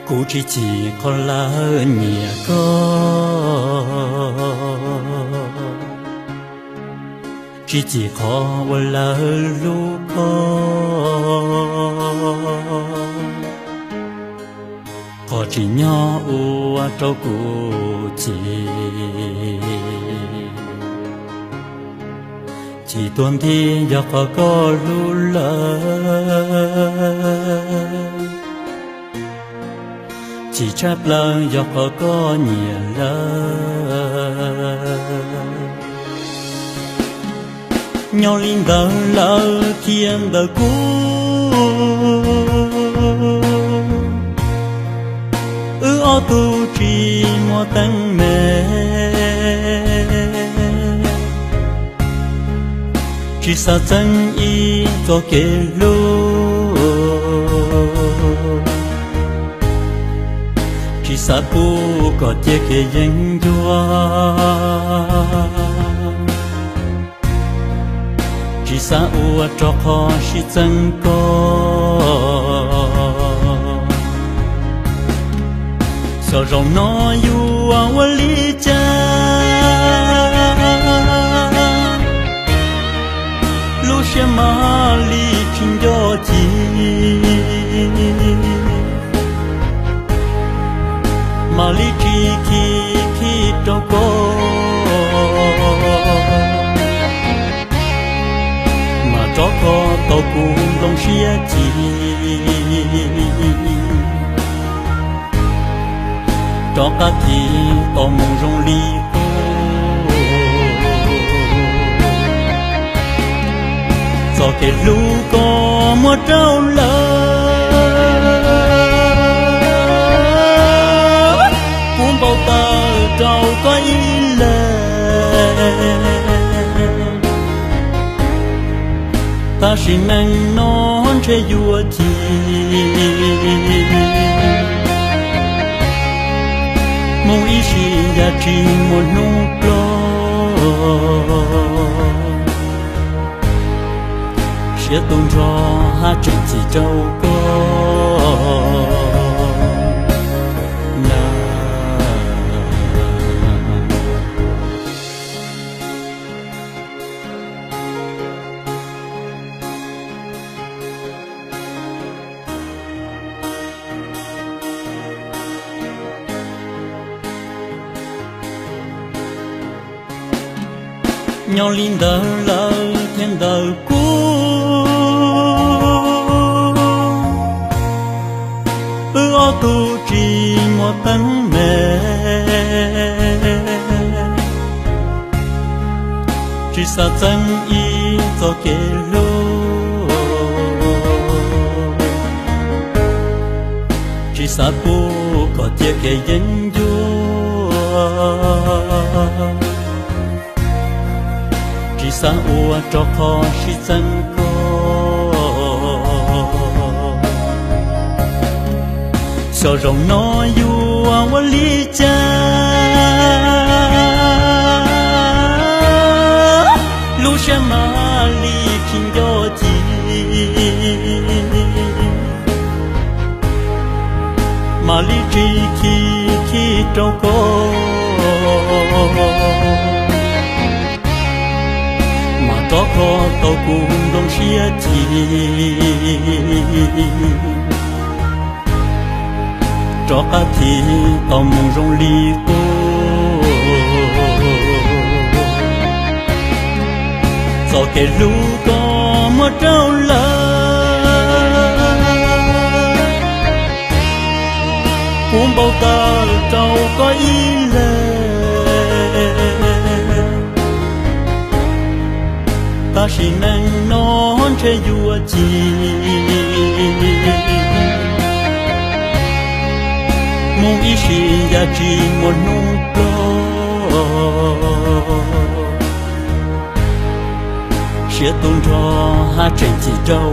Kuv tsis chim qhov lawv nyiam koj, tsis chim qhov uas lawv hlub koj. Qhov tsim nyog ua rau kuv chim, chim tuag nthi yog qhov koj hlub lawv, chim tshaj plaws yog qhov koj nyiam lawv. Nyob li ntawd lawv thiaj ntawm kuv, wb ob tug tsis muaj teeb meem, tsis xav txeeb ib txoj kev hlub, tsis xav pub kom ciaj kev yeeb ncuab, tsis xav ua rau qhov sib txeeb koj. Xyov zaum no yuav ua li cas, lub siab mas li tsis nco cim, mam li tsis khib khib rau koj, mas rov kho tau kuv nplooj siab cim, rov qab thim tau mus zoo li qub. Txoj kev hlub koj muab rau lawv, kuv npau taws rau koj ib leeg, tab sis neej no ntshe yuav cim, mus ib sim ya tsis muaj hnub ploj, siab tu nrho haj tseem cim rau koj na. Nyob li ntawd lawv thiaj ntawm kuv, wb ob tug tsis muaj teeb meem, tsis xav txeeb ib txoj kev hlub, tsis xav pub kom ciaj kev yeeb ncuab, tsis xav ua rau qhov sib txeeb koj. Xyov zaum no yuav ua li cas, lub siab mas li tsis nco cim, mam li tsis khib khib rau koj, mas rov kho tau kuv nplooj siab cim, rov qab thim tau mus zoo li qub. Txoj kev hlub koj muab rau lawv, kuv npau taws rau koj ib leeg, tab sis neej no ntshe yuav cim, mus ib sim ya tsis muaj hnub ploj, siab tu nrho haj tseem cim rau